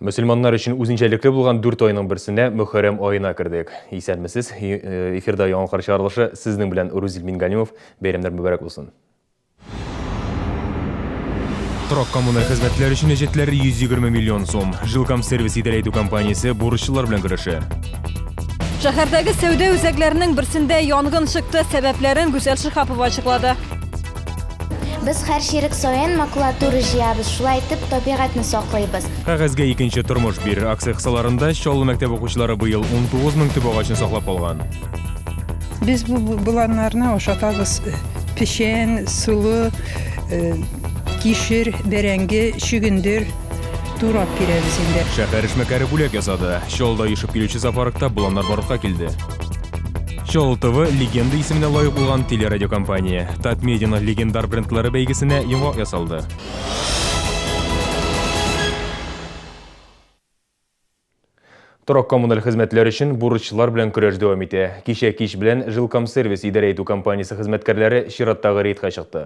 Мөселманнар өчен үзенчәлекле булган дүрт айның берсенә Мөхәррәм аена кердек. Исәнмесез, э, эфирда яңалыклар чыгарылышы сезнең белән Рузил Мингалимов. Бәйрәмнәр мөбарәк булсын. Торак коммуналь хезмәтләр өчен әҗәтләр 120 миллион сум. Жилкомсервис идарә итү компаниясе бурычлылар белән көрәшә. Шәһәрдәге сәүдә үзәкләренең берсендә янгын чыкты. Сәбәпләрен Гүзәл Шиһапова ачыклады. Без һәр чирек саен макулатура җыябыз, шулай итеп табигатьне саклыйбыз. Кәгазьгә икенче тормыш бир акция кысаларында Чаллы мәктәп укучылары быел 19 мең төп агачны саклап калган. Без бу боланнарны ашатабыз печән, солы, кишер, бәрәңге, чөгендер турап бирәбез инде. Шәһәр эшмәкәре бүләк ясады. Чаллыда оешып килүче зоопаркта боланнар барлыкка килде. Чаллы ТВ легенда исеменә лаек булган телерадиокомпания. Татмедианың легендар брендлары бәйгесенә йомгак ясалды. Торак-коммуналь хезмәтләр өчен бурычлар белән көрәш дәвам итә. Кичә кич белән Жилкомсервис идарә итү компаниясе хезмәткәрләре чираттагы рейдка чыкты.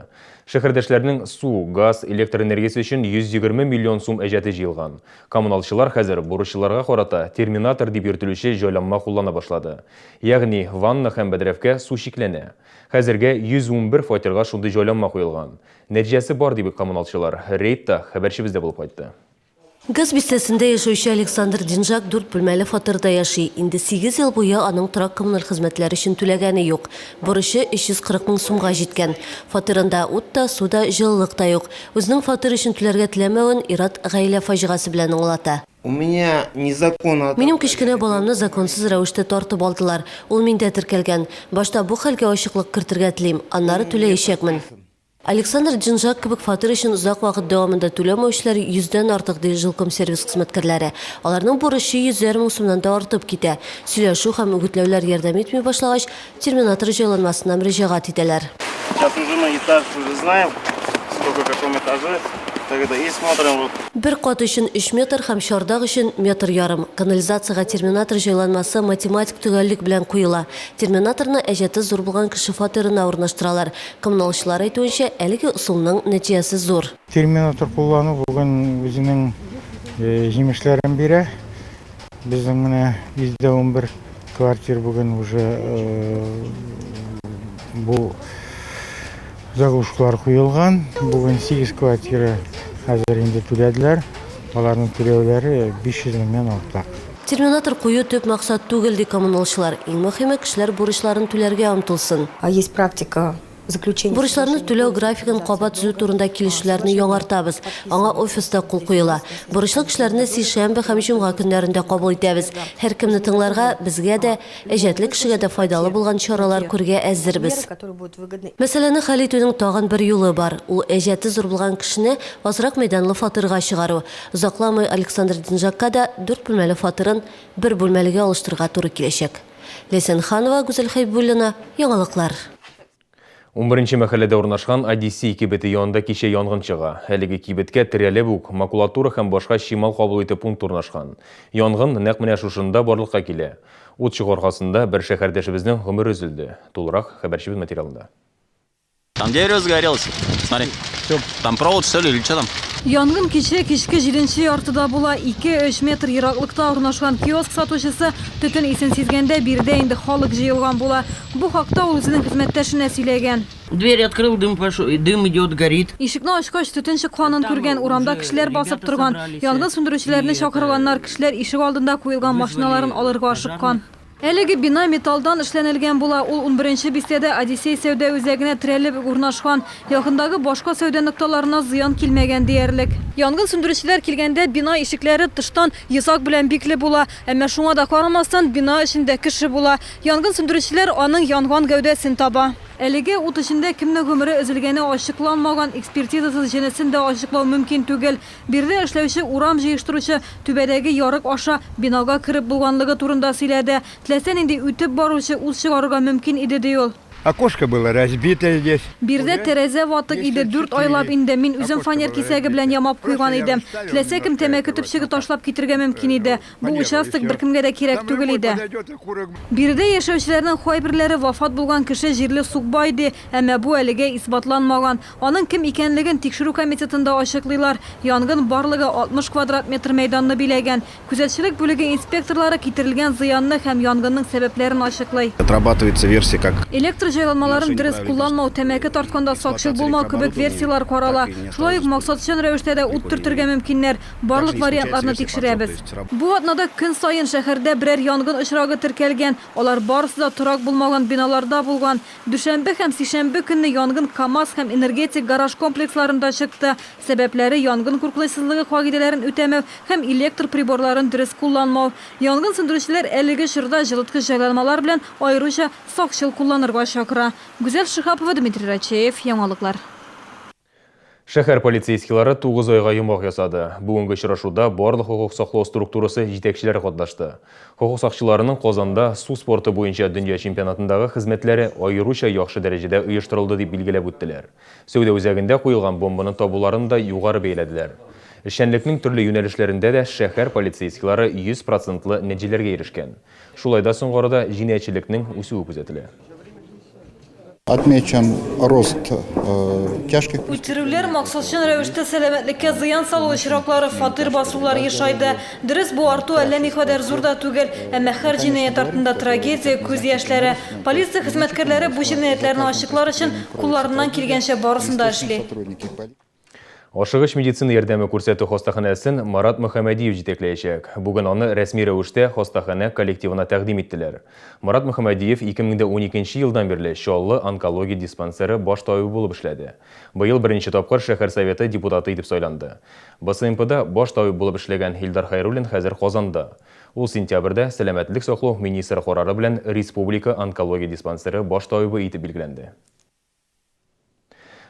Шәһәрдәшләрнең су, газ, электр энергиясе өчен 120 миллион сум әҗәте җыелган. Коммуналчылар хәзер бурычлыларга карата терминатор дип йөртелүче җайланма куллана башлады. Ягъни ванна һәм бәдрәфкә су чикләнә. Хәзергә 111 фатирга шундый җайланма куелган. Нәтиҗәсе бар, ди коммуналчылар. Рейдта хәбәрчебез дә булып кайтты. Газ бистәсендә яшәүче Александр Динжак дүрт бүлмәле фатирда яши. Инде сигез ел буе аның торак-коммуналь хезмәтләр өчен түләгәне юк. Бурычы 340 мең сумга җиткән. Фатирында ут та, су да, җылылык та юк. Үзенең фатир өчен түләргә теләмәвен ир-ат гаилә фаҗигасе белән аңлата. У меня незаконно Минем кечкенә баламны законсыз рәвештә тартып алдылар. Ул миндә теркәлгән. Башта бу хәлгә ачыклык кертергә телим, аннары түләячәкмен. Александр Джинжак кебек фатир өчен озак вакыт дәвамында түләмәүчеләр йөздән артык, ди Жилкомсервис хезмәткәрләре. Аларның бурычы йөзәр мең сумнан да артып китә. Сөйләшү һәм үгетләүләр ярдәм итми башлагач, терминатор җайланмасына мөрәҗәгать итәләр. Сейчас уже мы этаж уже знаем, сколько в каком этаже, тогда и смотрим вот. Бер кат өчен өч метр һәм чардак өчен метр ярым. Канализациягә терминатор җайланмасы математик төгәллек белән куела. Терминаторны әҗәте зур булган кеше фатирына урнаштыралар. Коммуналчылар әйтүенчә, әлеге ысулның нәтиҗәсе зур. Терминатор куллану бүген үзенең җимешләрен бирә. Безнең менә 111 квартир бүген уже бу заглушкалар куелган. Бүген 8 квартира хәзер инде түләделәр. Аларның түләүләре 500 меңнән арта. Терминатор кую төп максат түгел, ди коммуналчылар. Иң мөһиме, кешеләр бурычларын түләргә омтылсын. Есть практика заключения. Бурычларны түләү графигын кабат төзү турында килешүләрне яңартабыз. Аңа офиста кул куела. Бурычлы кешеләрне сишәмбе һәм җомга көннәрендә кабул итәбез. Һәркемне тыңларга, безгә дә, әҗәтле кешегә дә файдалы булган чаралар күрергә әзербез. Мәсьәләне хәл итүнең тагын бер юлы бар. Ул әҗәте зур булган кешене азрак мәйданлы фатирга чыгару. Озакламый Александр Денжакка да дүрт бүлмәле фатирын бер бүлмәлегә алыштырырга туры киләчәк. Ләйсән Ханова, Гүзәл Хәйбуллина, Яңалыклар. Унберенче мәхәлләдә урнашкан Одиссей кибете янында кичә янгын чыга. Әлеге кибеткә терәлеп үк макулатура һәм башка чимал кабул итү пункты урнашкан. Янгын нәкъ менә шушында барлыкка килә. Ут чыгу аркасында бер шәһәрдәшебезнең гомере өзелде. Тулырак хәбәрчебез материалында. Там дерево загорелось. Смотри. Там провод, что ли, или что там? Янгын кичә кичке җиденче яртыда була. Ике-өч метр ераклыкта урнашкан киоск сатучысы төтен исен сизгәндә, биредә инде халык җыелган була. Бу хакта ул үзенең хезмәттәшенә сөйләгән. Дверь открыл, дым пошел, дым идет, горит. Ишекне ачкач, төтен чыкканын күргән, урамда кешеләр басып торган. Янгын сүндерүчеләрне чакырганнар, кешеләр ишек алдында куелган машиналарын алырга ашыккан. Әлеге бина металлдан эшләнелгән була. Ул унберенче бистәдә Одиссей сәүдә үзәгенә терәлеп үк урнашкан. Якындагы башка сәүдә нокталарына зыян килмәгән диярлек. Янгын сүндерүчеләр килгәндә бина ишекләре тыштан йозак белән бикле була. Әмма шуңа да карамастан, бина эчендә кеше була. Янгын сүндерүчеләр аның янган гәүдәсен таба. Әлегә ут эчендә кемнең гомере өзелгәне ачыкланмаган, экспертизасыз җенесен дә ачыклау мөмкин түгел. Биредә эшләүче урам җыештыручы түбәдәге ярык аша бинага кереп булганлыгы турында сөйләде. Теләсә нинди үтеп баручы ут чыгарырга мөмкин иде, ди ул. Окошко было разбито здесь. Биредә тәрәзә ватык иде, дүрт айлап инде. Мин үзем фанер кисәге белән ямап куйган идем. Теләсә кем тәмәке төпчеге ташлап китергә мөмкин иде. Бу участок беркемгә дә кирәк түгел иде. Биредә яшәүчеләрнең кайберләре вафат булган кеше җирле сукбай ди, әмма бу әлегә исбатланмаган. Аның кем икәнлеген тикшерү комитетында ачыклыйлар. Янгын барлыгы 60 квадрат метр мәйданны биләгән. Күзәтчелек бүлеге инспекторлары китерелгән зыянны һәм янгынның сәбәпләрен ачыклый. Отрабатывается версия как Электр җайланмаларын дөрес кулланмау, тәмәке тартканда сакчыл булмау кебек версияләр карала. Шулай ук максатчан рәвештә дә ут төртергә мөмкиннәр. Барлык вариантларны тикшерәбез. Бу атнада көн саен шәһәрдә берәр янгын очрагы теркәлгән. Алар барысы да торак булмаган биналарда булган. Дүшәмбе һәм сишәмбе көнне янгын КАМАЗ һәм Энергетик гараж комплексларында чыкты. Сәбәпләре, янгын куркынычсызлыгы кагыйдәләрен үтәмәү һәм электр приборларын дөрес кулланмау. Янгын сүндерүчеләр әлеге чорда җылыткыч җайланмалар белән аеруча сакчыл кулланырга чакыра. Гүзәл Шиһапова, Дмитрий Рачеев, Яңалыклар. Шәһәр полицейскийлары 9 айга йомгак ясады. Бүгенге очрашуда барлык хокук саклау структурасы җитәкчеләре катнашты. Хокук сакчыларының Казанда су спорты буенча дөнья чемпионатындагы хезмәтләре аеруча яхшы дәрәҗәдә оештырылды дип билгеләп үттеләр. Сәүдә үзәгендә куелган бомбаны табуларын да югары бәяләделәр. Эшчәнлекнең төрле юнәлешләрендә дә шәһәр полицейскийлары 100 процентлы нәтиҗәләргә ирешкән. Шулай да соңгы арада җинаятьчелекнең үсүе күзәтелә. Отмечен рост э, тяжких Үтерүләр, максатчан рәвештә сәламәтлеккә зыян салу очраклары, фатир басулар ешайды. Дөрес, бу арту әллә никадәр зур да түгел, әмма һәр җинаять артында трагедия, күз яшьләре. Полиция хезмәткәрләре бу җинаятьләрне ачыклар өчен кулларыннан килгәнчә барысын да эшли. Ашыгыч медицина ярдәме күрсәтү хастаханәсен Марат Мөхәммәдиев җитәкләячәк. Бүген аны рәсми рәвештә хастаханә коллективына тәкъдим иттеләр. Марат Мөхәммәдиев 2012 елдан бирле Чаллы онкология диспансеры баш табибы булып эшләде. Быел беренче тапкыр шәһәр советы депутаты итеп сайланды. БСМПда баш табиб булып эшләгән Илдар Хәйруллин хәзер Казанда. Ул сентябрьдә сәламәтлек саклау министры карары белән республика онкология диспансеры баш табибы итеп билгеләнде.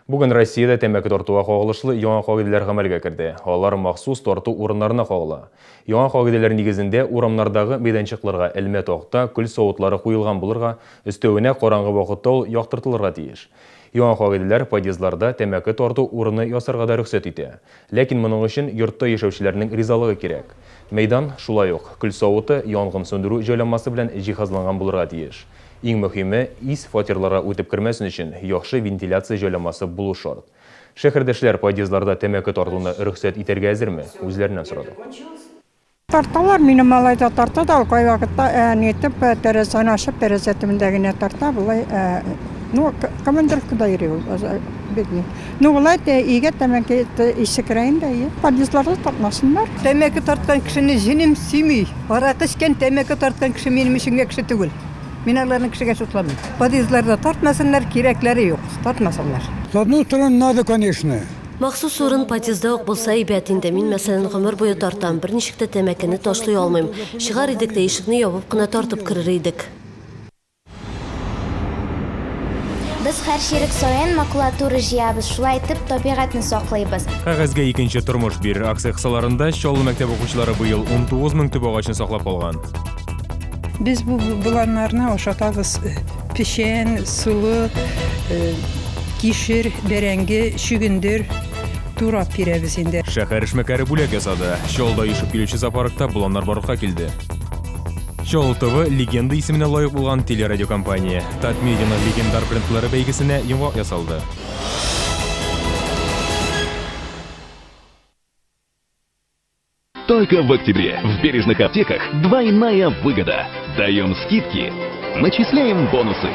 Бүген Россиядә тәмәке тартуга кагылышлы яңа кагыйдәләр гамәлгә керде. Алар махсус тарту урыннарына кагыла. Яңа кагыйдәләр нигезендә урамнардагы мәйданчыкларга элмә такта, көл савытлары куелган булырга, өстәвенә караңгы вакытта ул яктыртылырга тиеш. Яңа кагыйдәләр подъездларда тәмәке тарту урыны ясарга да рөхсәт итә. Ләкин моның өчен йортта яшәүчеләрнең ризалыгы кирәк. Мәйдан, шулай ук, көл савыты, янгын сүндерү җайланмасы белән җиһазланган булырга тиеш. Иң мөһиме, ис фатирларга үтеп кермәсен өчен яхшы вентиляция җайланмасы булу шарт. Шәһәрдәшләр подъездларда тәмәке тартуны рөхсәт итәргә әзерме? Үзләреннән сорадык. Тарталар, минем малай да тарта да, ул кайвакытта нитеп, тәрәзәне ачып, тәрәзә төбендә генә тарта, болай, ну, командировкада йөри ул, бедный. Ну, болай өйгә тәмәке исе керә инде, әйе. Подъездларда тартмасыннар. Тәмәке тарткан кешене җенем сөйми. Аракы эчкән, тәмәке тарткан кеше минем өченгә кеше түгел. Мин аларны кешегә шутламыйм. Подъездларда тартмасыннар, кирәкләре юк, тартмасыннар. С одной стороны, надо, конечно. Махсус урын подъездда ук булса әйбәт инде. Мин, мәсәлән, гомер буе тартам, берничек тә тәмәкене ташлый алмыйм. Чыгар идек тә, ишекне ябып кына тартып керер идек. Без һәр чирек саен макулатура җыябыз, шулай итеп табигатьне саклыйбыз. Кәгазьгә икенче тормыш бир акция кысаларында Чаллы мәктәп укучылары быел 19 мең төп агачны саклап калган. Без бу боланнарны ашатабыз печән, солы, кишер, бәрәңге, чөгендер турап бирәбез инде. Шәһәр эшмәкәре бүләк ясады. Чаллыда оешып килүче зоопаркта боланнар барлыкка килде. Чаллы ТВ легенда исеменә лаек булган телерадиокомпания. Татмедианың легендар брендлары бәйгесенә йомгак ясалды. Только в октябре в бережных аптеках двойная выгода. Даем скидки, начисляем бонусы.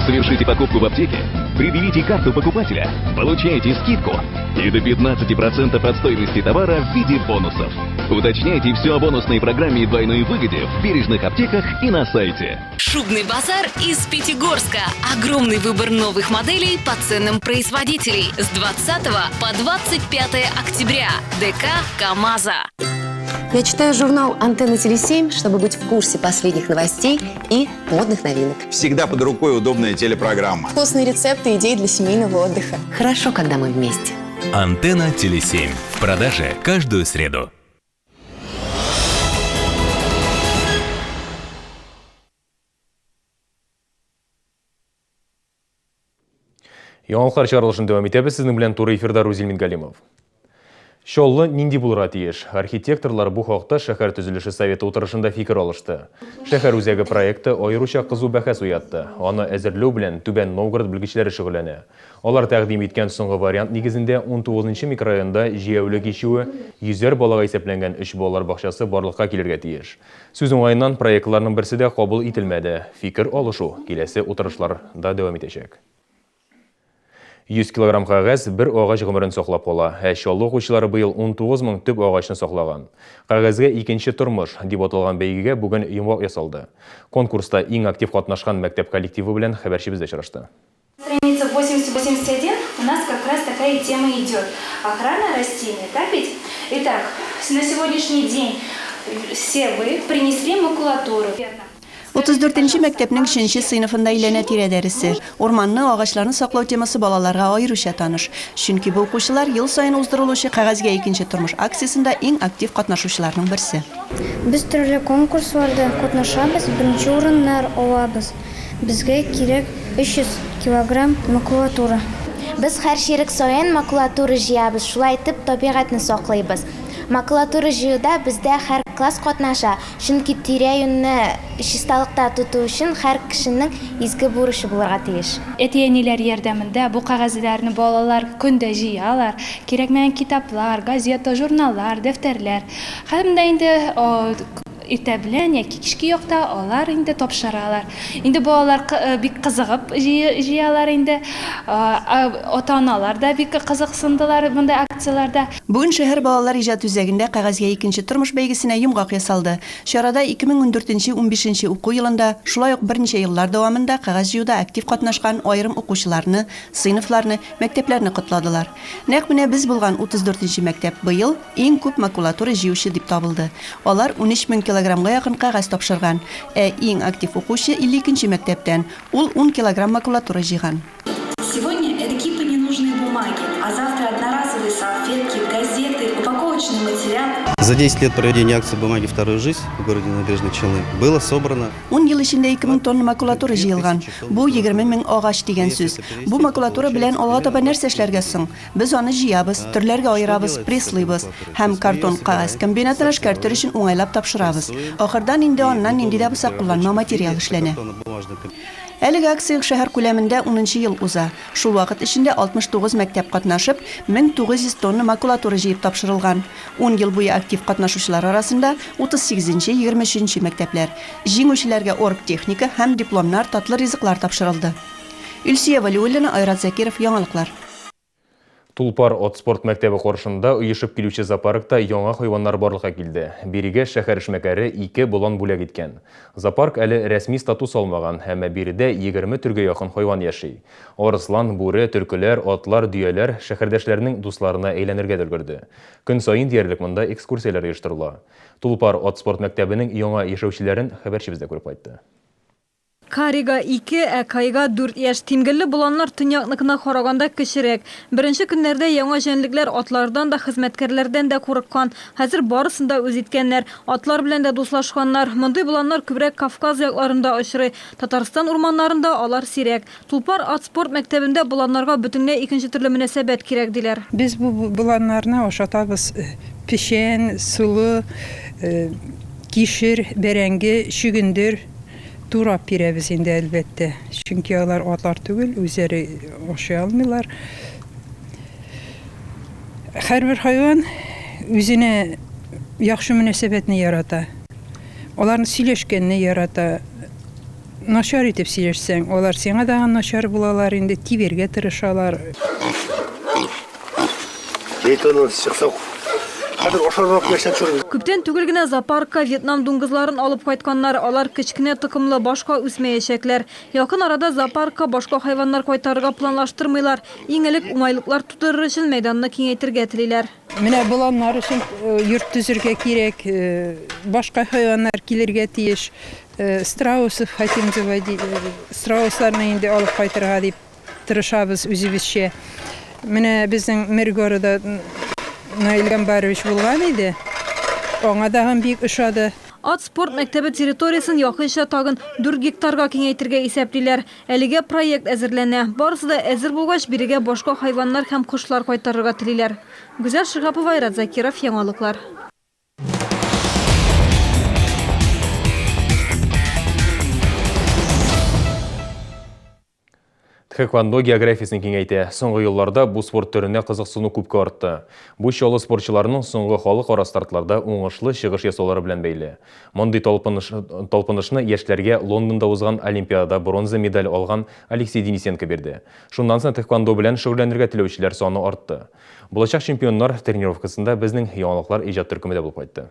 Совершите покупку в аптеке, предъявите карту покупателя, получайте скидку и до 15% от стоимости товара в виде бонусов. Уточняйте все о бонусной программе и двойной выгоде в бережных аптеках и на сайте. Шубный базар из Пятигорска. Огромный выбор новых моделей по ценам производителей. С 20 по 25 октября. ДК «КамАЗа». Я читаю журнал «Антенна Теле7», чтобы быть в курсе последних новостей и модных новинок. Всегда под рукой удобная телепрограмма. Вкусные рецепты, идеи для семейного отдыха. Хорошо, когда мы вместе. «Антенна Теле7» в продаже каждую среду. Яңалыклар чыгарылышын дәвам итәбез. Сезнең белән туры эфирда Рузил Мингалимов. Чаллы нинди булырга тиеш? Архитекторлар бу хакта шәһәр төзелеше советы утырышында фикер алышты. Шәһәр үзәге проекты аеруча кызу бәхәс уятты. Аны әзерләү белән Түбән Новгород белгечләре шөгыльләнә. Алар тәкъдим иткән соңгы вариант нигезендә унтугызынчы микрорайонда җәяүле кичүе, йөзәр балага исәпләнгән өч балалар бакчасы барлыкка килергә тиеш. Сүз уңаеннан, проектларның берсе дә кабул ителмәде. Фикер алышу киләсе утырышларда дәвам итәчәк. 100 килограмм кәгазь бер агач гомерен саклап кала. Ә Чаллы укучылары быел 19 мең төп агачны саклаган. Кәгазьгә икенче тормыш дип аталган бәйгегә бүген йомгак ясалды. Конкурста иң актив катнашкан мәктәп коллективы белән хәбәрчебез дә очрашты. Страница 80-81 у нас как раз такая тема идет. Охрана растений, так ведь? Итак, на сегодняшний день все вы принесли макулатуру. 34 нче мәктәпнең өченче сыйныфында әйләнә-тирә дәресе. Урманны, агачларны саклау темасы балаларга аеруча таныш. Чөнки бу укучылар ел саен уздырылучы Кәгазьгә икенче тормыш акциясендә иң актив катнашучыларның берсе. Без төрле конкурсларда катнашабыз, беренче урыннар алабыз. Безгә кирәк 300 килограмм макулатура. Без һәр чирек саен макулатура җыябыз, шулай итеп табигатьне саклыйбыз. Макулатура җыюда бездә һәр класс катнаша, чөнки тирә-юньне чисталыкта тоту өчен һәр кешенең изге бурычы булырга тиеш. Әти-әниләр ярдәмендә бу кәгазьләрне балалар көн дә җыялар, кирәкмәгән китаплар, газета, журналлар, дәфтәрләр. Һәм дә инде Иртә белән яки кичке якта алар инде тапшыралар. Инде балалар бик кызыгып җыялар инде. Ата-аналар да бик кызыксындылар мондый акцияләрдә. Бүген шәһәр балалар иҗат үзәгендә Кәгазьгә икенче тормыш бәйгесенә йомгак ясалды. Чарада 2014 нче унбишенче уку елында, шулай ук берничә еллар дәвамында кәгазь җыюда актив катнашкан аерым укучыларны, сыйныфларны, мәктәпләрне котладылар. Нәкъ менә без булган 34 нче мәктәп быел иң күп макулатура җыючы дип табылды. Алар 13 мең килограммга якын кәгазь тапшырган. Ә иң актив укучы 52 нче мәктәптән, ул ун килограмм макулатура җыйган. Сегодня это кипы ненужной бумаги, а завтра одноразовые салфетки, газеты, упаковочный материал. За 10 лет проведения акции «Бумаги вторую жизнь» в городе Набережные Челны было собрано. Ун ел эчендә 2000 тонна макулатура җыелган. Бу, 20 мең агач дигән сүз. Бу макулатура белән алга таба нәрсә эшләргә соң? Без аны җыябыз, төрләргә аерабыз, пресслыйбыз һәм картон-кәгазь комбинатына эшкәртер өчен уңайлап тапшырабыз. Ахырдан инде аннан нинди дә булса кулланма материал эшләнә. Әлеге акция шәһәр күләмендә унынчы ел уза. Шул вакыт эчендә 69 мәктәп катнашып, 1900 тонна макулатура җыеп тапшырылган. Ун ел буе актив катнашучылар арасында, 38 нче, 23 нче мәктәпләр. Җиңүчеләргә оргтехника һәм дипломнар, татлы ризыклар тапшырылды. Илсөя Вәлиуллина, Айрат Закиров, Яңалыклар. Тулпар ат спорт мәктәбе каршында оешып килүче зоопаркта яңа хайваннар барлыкка килде. Бирегә шәһәр эшмәкәре ике болан бүләк иткән. Зоопарк әле рәсми статус алмаган, әмма биредә 20 төргә якын хайван яши. Арыслан, бүре, төлкеләр, атлар, дөяләр шәһәрдәшләрнең дусларына әйләнергә дә өлгерде. Көн саен диярлек монда экскурсияләр оештырыла. Тулпар ат спорт мәктәбенең яңа яшәүчеләрен хәбәрчебез дә күреп кайтты. Карига, ике, ә Кайга дүрт яшь. Тимгелле боланнар төньякныкына караганда кечерәк. Беренче көннәрдә яңа җәнлекләр атлардан да, хезмәткәрләрдән дә курыккан. Хәзер барысын да үз иткәннәр. Атлар белән дә дуслашканнар. Мондый боланнар күбрәк Кавказ якларында очрый. Татарстан урманнарында алар сирәк. Тулпар ат спорт мәктәбендә боланнарга бөтенләй икенче төрле мөнәсәбәт кирәк, диләр. Без бу боланнарны ашатабыз печән, солы, кишер, бәрәңге, чөгендер. Турап бирәбез инде, әлбәттә. Чөнки алар атлар түгел, үзләре ашый алмыйлар. Һәрбер хайван үзенә яхшы мөнәсәбәтне ярата. Аларны сөйләшкәнне ярата. Начар итеп сөйләшсәң, алар сиңа да начар булалар инде, тибәргә тырышалар. Күптән түгел генә зоопаркка Вьетнам дуңгызларын алып кайтканнар. Алар кечкенә токымлы, башка үсмәячәкләр. Якын арада зоопаркка башка хайваннар кайтарырга планлаштырмыйлар. Иң элек уңайлыклар тудырыр өчен мәйданны киңәйтергә телиләр. Менә боланнар өчен йорт төзергә кирәк, башка хайваннар килергә тиеш. Страусов хотим заводить, страусларны инде алып кайтырга дип Тырышабыз үзебезчә. Менә безнең мэр города Наил Гамбарович булган иде. Аңа тагын бик ошады. Ат спорт мәктәбе территориясен якынча тагын дүрт гектарга киңәйтергә исәплиләр. Әлегә проект әзерләнә. Барысы да әзер булгач, бирегә башка хайваннар һәм кошлар кайтарырга телиләр. Гүзәл Шиһапова, Айрат Закиров, Яңалыклар. Тхэквондо географиясен киңәйтә. Соңгы елларда бу спорт төренә кызыксыну күпкә артты. Бу Чаллы спортчыларының соңгы халыкара стартларда уңышлы чыгыш ясаулары белән бәйле. Мондый талпыныш, талпынышны яшьләргә Лондонда узган Олимпиадада бронза медаль алган Алексей Денисенко бирде. Шуннан соң тхэквондо белән шөгыльләнергә теләүчеләр саны артты. Булачак чемпионнар тренировкасында безнең Яңалыклар иҗат төркеме дә булып кайтты.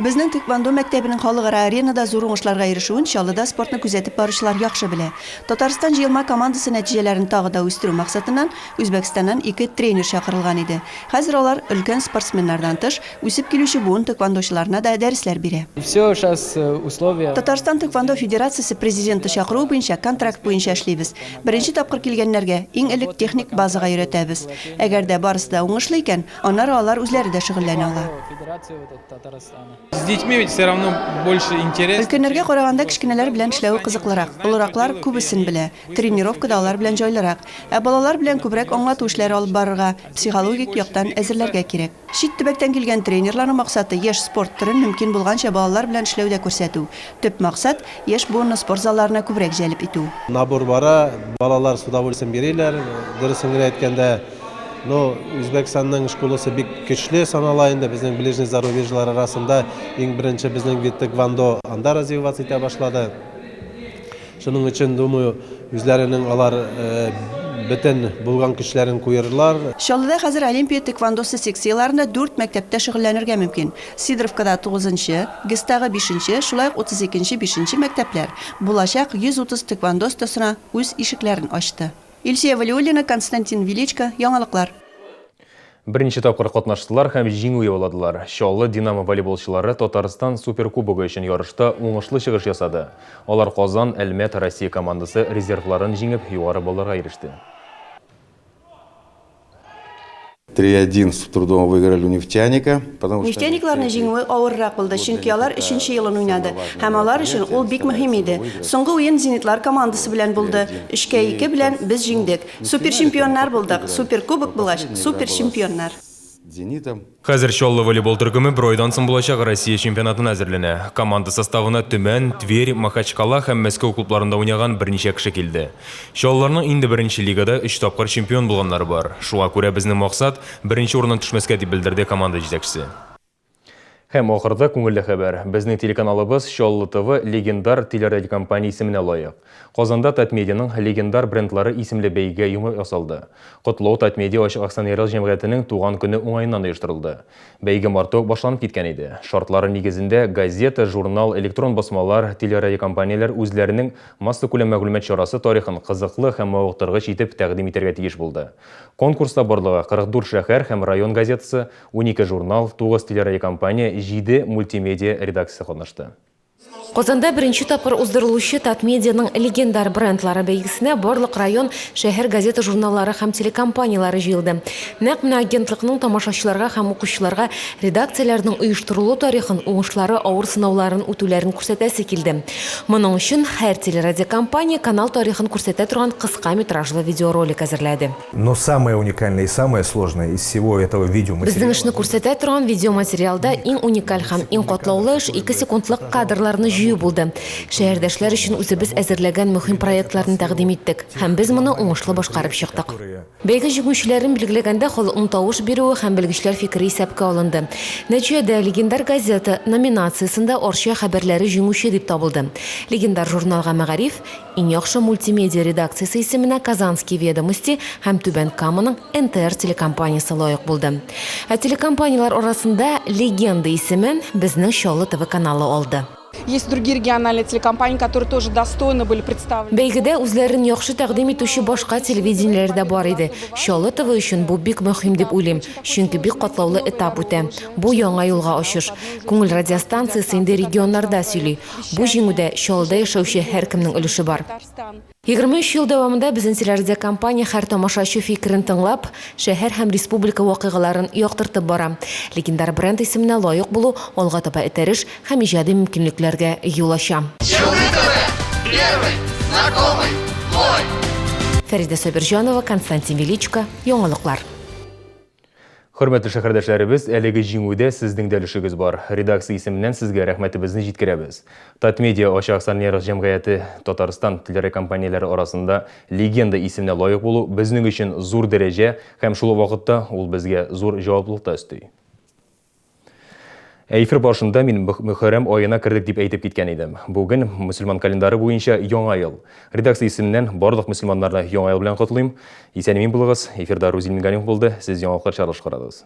Безнең тхэквондо мәктәбенең халыкара аренада зур уңышларга ирешүен Чаллыда спортны күзәтеп баручылар яхшы белә. Татарстан җыелма командасы нәтиҗәләрен тагы да үстерү максатыннан Үзбәкстаннан ике тренер чакырылган иде. Хәзер алар, өлкән спортсменнардан тыш, үсеп килүче буын тхэквондочыларына да дәресләр бирә. Все сейчас условия. Татарстан тхэквондо федерациясе президенты чакыруы буенча контракт буенча эшлибез. Беренче тапкыр килгәннәргә иң элек техник базага өйрәтәбез. Әгәр дә барысы да уңышлы икән, аннары алар үзләре дә шөгыльләнә ала. С детьми ведь все равно больше интересно. Өлкәннәргә караганда кечкенәләр белән эшләве кызыклырак. Олыраклар күбесен белә. Тренировкада алар белән җайлырак. Ә балалар белән күбрәк аңлату эшләре алып барырга, психологик яктан әзерләргә кирәк. Чит төбәктән килгән тренерларның максаты, яшь спорт төрен мөмкин булганча балалар белән эшләүдә күрсәтү. Төп максат, яшь буынны спорт залларына күбрәк җәлеп итү. Набор бара, балалар с удовольствием йөриләр. Дөресен генә әйткәндә, ну, Үзбәкстанның школасы бик көчле санала инде, безнең ближний зарубежьлар арасында иң беренче безнең вид тхэквондо анда развиваться итә башлады. Шуның өчен, думаю, үзләренең алар бөтен булган көчләрен куерлар. Чаллыда хәзер Олимпия тхэквондосы секцияләрендә дүрт мәктәптә шөгыльләнергә мөмкин. Сидоровкада тугызынчы, ГЭСтагы бишенче, шулай ук 32 нче, бишенче мәктәпләр булачак 130 тхэквондо остасына үз ишекләрен ачты. Илсөя Вәлиуллина, Константин Величко, Яңалыклар. Берничә тапкыр катнаштылар һәм җиңү яуладылар. Чаллы Динамо волейболчылары Татарстан Суперкубогы өчен ярышта уңышлы чыгыш ясады. Алар Казан, Әлмәт, Россия командасы резервларын җиңеп, югары балларга иреште. 3-1 с трудом выиграли у Нефтяника, потому что Нефтяникларны җиңүе авыррак булды, чөнки алар өченче елын уйнады һәм алар өчен ул бик мөһим иде. Соңгы уен зенитлар командасы белән булды. Өчкә ике белән без җиңдек. Суперчемпионнар булдык, Суперкубок булгач, суперчемпионнар. Хәзер Чаллы волейбол төркеме бер айдан соң булачак Россия чемпионатына әзерләнә. Команда составына Төмән, Тверь, Махачкала һәм Мәскәү клубларында уйнаган берничә кеше килде. Чаллыларның инде беренче лигада өч тапкыр чемпион булганнары бар. Шуңа күрә безнең максат, беренче урыннан төшмәскә, дип белдерде команда җитәкчесе. Һәм ахырда күңелле хәбәр. Безнең телеканалыбыз Чаллы ТВ легендар телерадиокомпания исеменә лаек. Казанда Татмедианың легендар брендлары исемле бәйгегә йомгак ясалды. Котлау Татмедиа ачык акционерлык җәмгыятенең туган көне уңаеннан оештырылды. Бәйге мартта ук башланып киткән иде. Шартлары нигезендә газета, журнал, электрон басмалар, телерадиокомпанияләр үзләренең массакүләм мәгълүмат чарасы тарихын кызыклы һәм мавыктыргыч итеп тәкъдим итәргә тиеш булды. Конкурста барлыгы 44 шәһәр һәм район газетасы, 12 журнал, 9 телерадиокомпания, 7 мультимедиа редакциясе катнашты. Казанда беренче тапкыр уздырылучы Татмедианың легендар брендлары бәйгесенә барлык район, шәһәр газета-журналлары һәм телекомпанияләре җыелды. Нәкъ менә агентлыкның тамашачыларга һәм укучыларга редакцияләрнең оештырылу тарихын, уңышлары, авыр сынауларын үтүләрен күрсәтәсе килде. Моның өчен һәр телерадиокомпания канал тарихын күрсәтә торган кыска метражлы видеоролик әзерләде. Но самое уникальное и самое сложное из всего этого видеоматериала... Безнең эшне күрсәтә торган видеоматериалда иң уникаль һәм иң катлаулы эш ике секундлык кадрларны җыю булды. Шәһәрдәшләр өчен үзебез әзерләгән мөһим проектларны тәкъдим иттек һәм без моны уңышлы башкарып чыктык. Бәйге җиңүчеләрен билгеләгәндә халыкның тавыш бирүе һәм белгечләр фикере исәпкә алынды. Нәтиҗәдә, Легендар газета номинациясендә Арча хәбәрләре җиңүче дип табылды. Легендар журналга Мәгариф, Иң яхшы мультимедиа редакциясе исеменә Казанские ведомости һәм Түбән Каманың НТР телекомпаниясе лаек булды. Ә телекомпанияләр арасында Легенда исемен безнең Чаллы ТВ каналы алды. Есть другие региональные телекомпании, которые тоже достойно были представлены. Бәйгедә үзләрен яхшы тәкъдим итүче башка телевидениеләр дә бар иде. Чаллы ТВ өчен бу бик мөһим дип уйлыйм, чөнки бик катлаулы этап үтә. Бу яңа юлга очыш. Күңел радиостанциясе инде регионнарда сөйли. Бу җиңүдә Чаллыда яшәүче һәркемнең өлеше бар. 23 ел дәвамында безнең телерадиокомпания һәр тамашачы фикерен тыңлап, шәһәр һәм республика вакыйгаларын яктыртып бара. Легендар бренд исеменә лаек булу алга таба этәреш һәм иҗади мөмкинлекләргә юл ача. Челны-ТВ! Первый знакомый твой! Фәридә Сабирҗанова, Константин Величко, Яңалыклар. Хөрмәтле шәһәрдәшләребез, әлеге җиңүдә сезнең дә өлешегез бар. Редакция исеменнән сезгә рәхмәтебезне җиткерәбез. Татмедиа ачык акционерлык җәмгыяте Татарстан телерекомпанияләре арасында легенда исеменә лаек булу безнең өчен зур дәрәҗә һәм шул ук вакытта ул безгә зур җаваплылык та өсти. Ә эфир башында мин Мөхәррәм аена кердек дип әйтеп киткән идем. Бүген мөселман календары буенча Яңа ел. Редакция исеменнән барлык мөселманнарны Яңа ел белән котлыйм. Исән-имин булыгыз. Эфирда Рузил Мингалимов булды. Сез яңалыклар чыгарылыш карадыгыз.